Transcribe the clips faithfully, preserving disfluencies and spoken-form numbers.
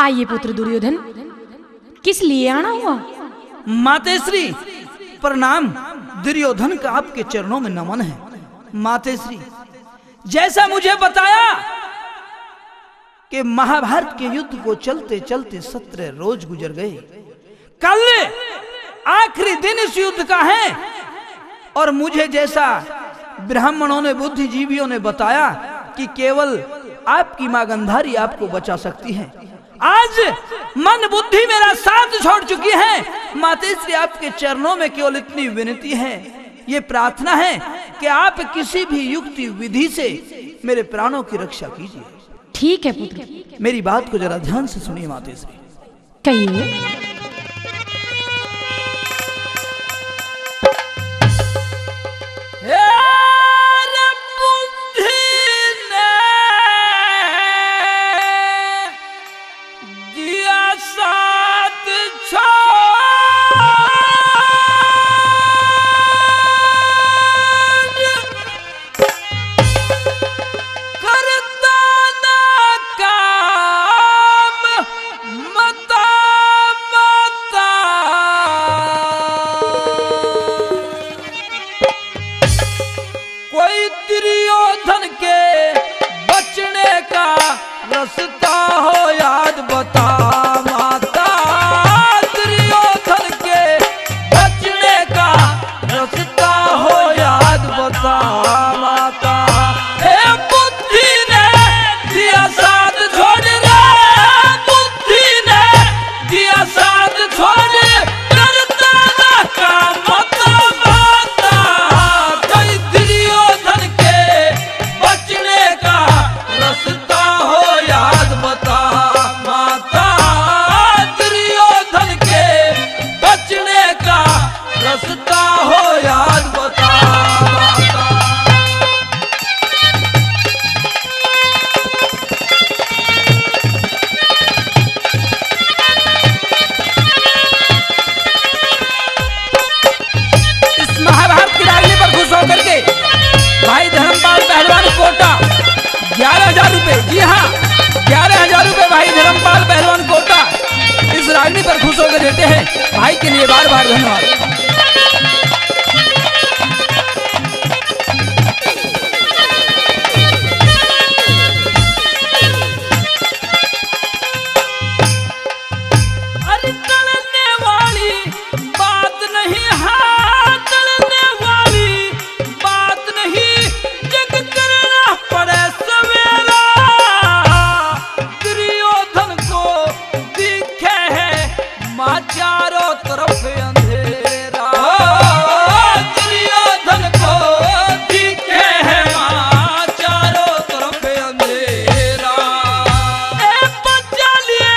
आइए पुत्र दुर्योधन, किस लिए आना हुआ? मातेश्री, प्रणाम। दुर्योधन का आपके चरणों में नमन है। मातेश्री, जैसा मुझे बताया कि महाभारत के युद्ध को चलते चलते सत्रह रोज गुजर गए, कल आखिरी दिन इस युद्ध का है और मुझे जैसा ब्राह्मणों ने, बुद्धिजीवियों ने बताया कि केवल आपकी माँ गांधारी आपको बचा सकती है। आज मन बुद्धि मेरा साथ छोड़ चुकी है। मातेश्री, आपके चरणों में केवल इतनी विनती है, ये प्रार्थना है कि आप किसी भी युक्ति विधि से मेरे प्राणों की रक्षा कीजिए। ठीक है पुत्र। मेरी बात को जरा ध्यान से सुनिए मातेश्री। कहिए। हे रे बुद्धि ने दिया साथ छोड़, करता ना काम मता मता। कोई दुर्योधन के बचने का रास्ता हो याद बता माता, दुर्योधन के बचने का रास्ता हो याद बता माता। हे बुद्धि ने दिया साथ छोड़ रे, बुद्धि ने दिया साथ छोड़, करता ना काम मता माता। कोई दुर्योधन के बचने का रास्ता हो याद बता माता, दुर्योधन के बचने का रास्ता हो याद बता माता। इस महाभारत की रागनी पर खुश होकर के भाई धर्मपाल पहलवान कोटा ग्यारह हजार रुपए, जी हाँ, ग्यारह हजार रुपए भाई धर्मपाल पहलवान कोटा इस रागनी पर खुश होकर देते हैं। भाई के लिए बार बार धन्यवाद। अरे टलने वाली बात नहीं, हाँ, टलने वाली बात नहीं, जग करना पड़े सवेरा। दुर्योधन को दिखे है माँ चारों तरफ अंधेरा। दुर्योधन को दिखे है माँ चारों तरफ अंधेरा। ए बचा लिए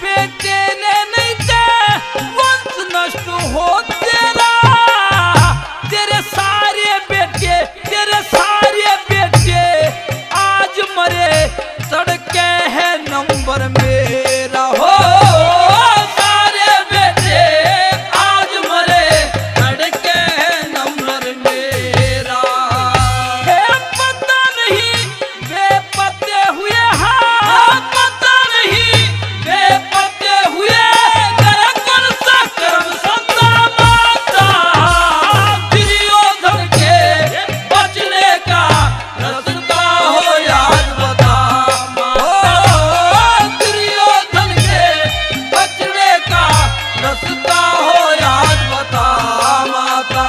बेटे ने नहीं ते वंश नष्ट हो तेरा। तेरे सारे बेटे, तेरे सारे बेटे आज मरे, सड़के है नंबर मेरा हो। सारे बेटे आज मरे, सड़के है नंबर मेरा। हे पता नहीं बेपत्ते हुए, हाँ, पता नहीं बेपत्ते हुए, तेरा कौन सा कर्म सदा माता। दुर्योधन के बचने का रास्ता हो याद बता, ओ, दुर्योधन के बचने का रास्ता हो याद बता माता।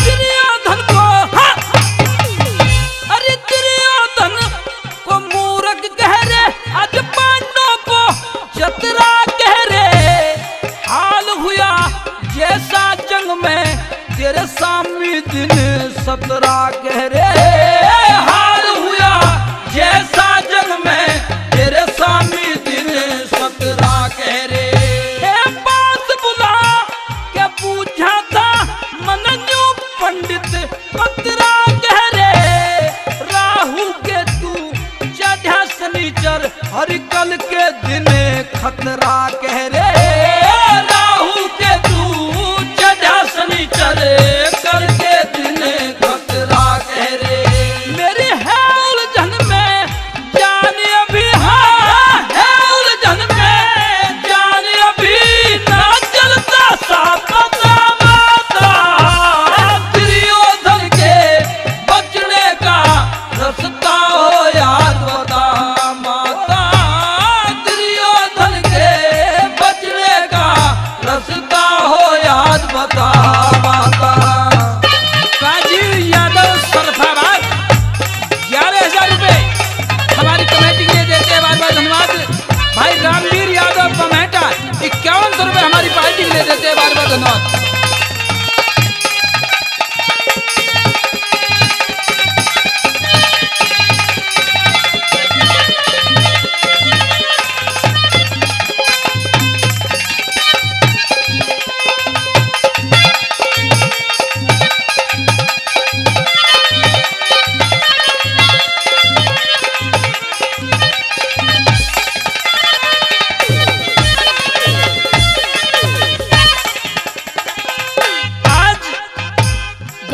दुर्योधन को, हाँ! अरे दुर्योधन को मूर्ख कह रे, आज पांडव को चतरा कह रे। हाल हुआ जैसा जंग में तेरे सामी दिन सतरा कह रे। हाल हुआ जैसा जंग में तेरे सामी दिन सतरा कह रे। हे पास बुला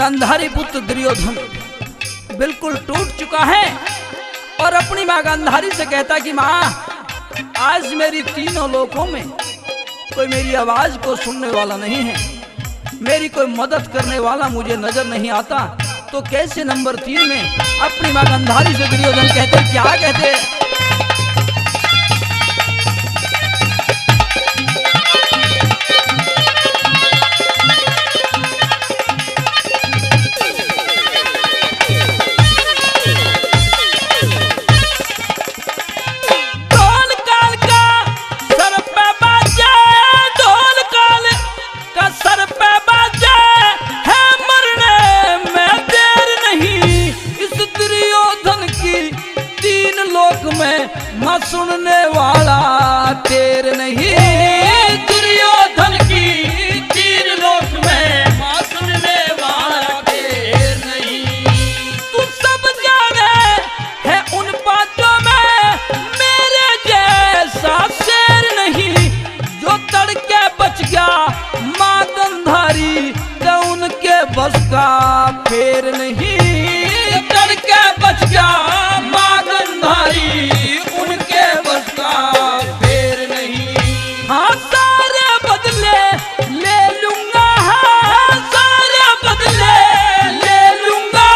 गांधारी पुत्र दुर्योधन बिल्कुल टूट चुका है और अपनी माँ गांधारी से कहता कि माँ, आज मेरी तीनों लोकों में कोई मेरी आवाज को सुनने वाला नहीं है, मेरी कोई मदद करने वाला मुझे नजर नहीं आता, तो कैसे नंबर तीन में अपनी माँ गांधारी से दुर्योधन कहते, क्या कहते? ढोल काल का सर पे बाजे, ढोल काल का सर पे बाजे, है मरने में देर नहीं। इस दुर्योधन की तीन लोक में माँ सुनने वाला ढेर नहीं। दुर्योधन की तीन लोक में माँ सुनने वाला ढेर नहीं। तू सब जाने है उन पांचों में मेरे जैसा शेर नहीं। जो तड़के बच गया माँ गांधारी, तो उनके बस का फेर नहीं। जो तड़के बच गया माँ गांधारी, उनके बस का फेर नहीं। हाँ, सारे बदले ले लूंगा, हाँ, सारे बदले ले लूंगा।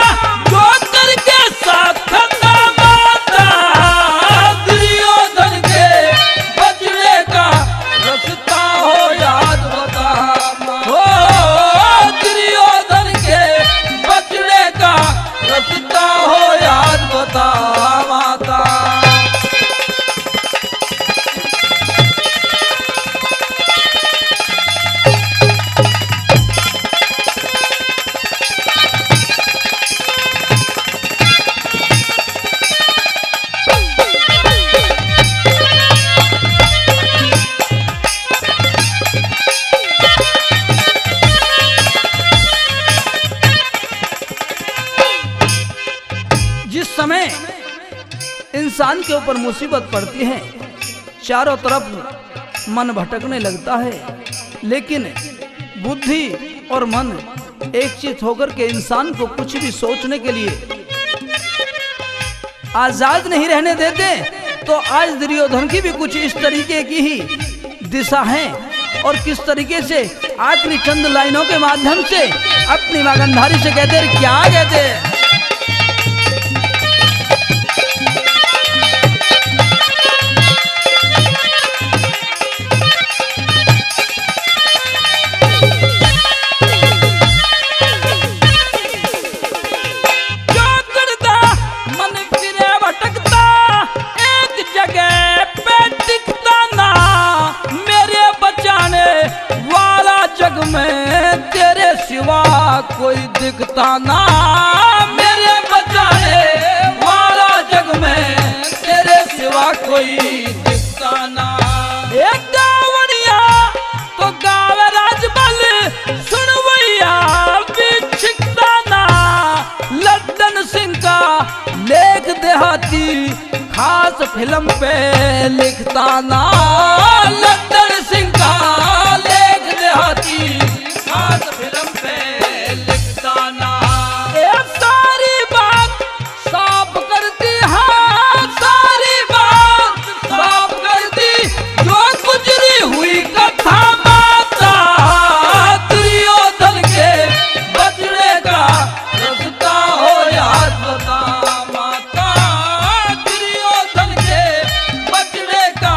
जो करके साथ खता माता, दुर्योधन के बचने का रास्ता हो याद बता। हो दुर्योधन के बचने का रास्ता हो याद बता माता। जिस समय इंसान के ऊपर मुसीबत पड़ती है, चारों तरफ मन भटकने लगता है, लेकिन बुद्धि और मन एकचित्त होकर के इंसान को कुछ भी सोचने के लिए आजाद नहीं रहने देते। तो आज दुर्योधन की भी कुछ इस तरीके की ही दिशा है और किस तरीके से आखिरी चंद लाइनों के माध्यम से अपनी माँ गांधारी से कहते हैं, क्या कहते हैं? जो करदा मन फिरे भटकता, एक जगह पे टिकता ना। मेरे बचाने वाला जग में तेरे सिवा कोई दिखता ना। मेरे बचाने वाला जग में तेरे सिवा कोई दिखता ना। एक गावड़िया तो गावे राजबल, सुन भैया भी छिकता ना। लद्दन सिंह का लेख देहाती खास फिल्म पे लिखता ना। लद्दन सिंह का लेख देहाती खास फिल्म पे लिखता ना। ए सारी बात साफ कर दी, हाँ, सारी बात साफ कर दी। जो गुजरी हुई कथा माता, दुर्योधन के बचने का रास्ता हो याद बता माता। दुर्योधन के बचने का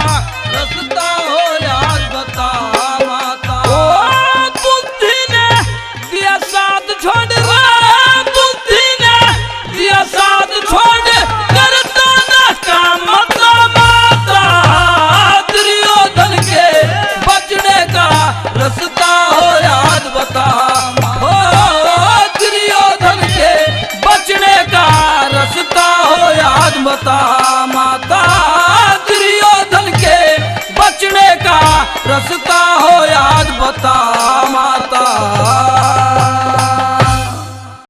रास्ता हो याद बता माता। ओ बुद्धि ने दिया साथ छोड़ रे, बुद्धि ने दिया साथ छोड़, करता ना काम तो माता। दुर्योधन के बचने का रास्ता हो याद बता, हो दुर्योधन के बचने का रास्ता हो याद बता माता। दुर्योधन के बचने का रास्ता हो याद बता माता।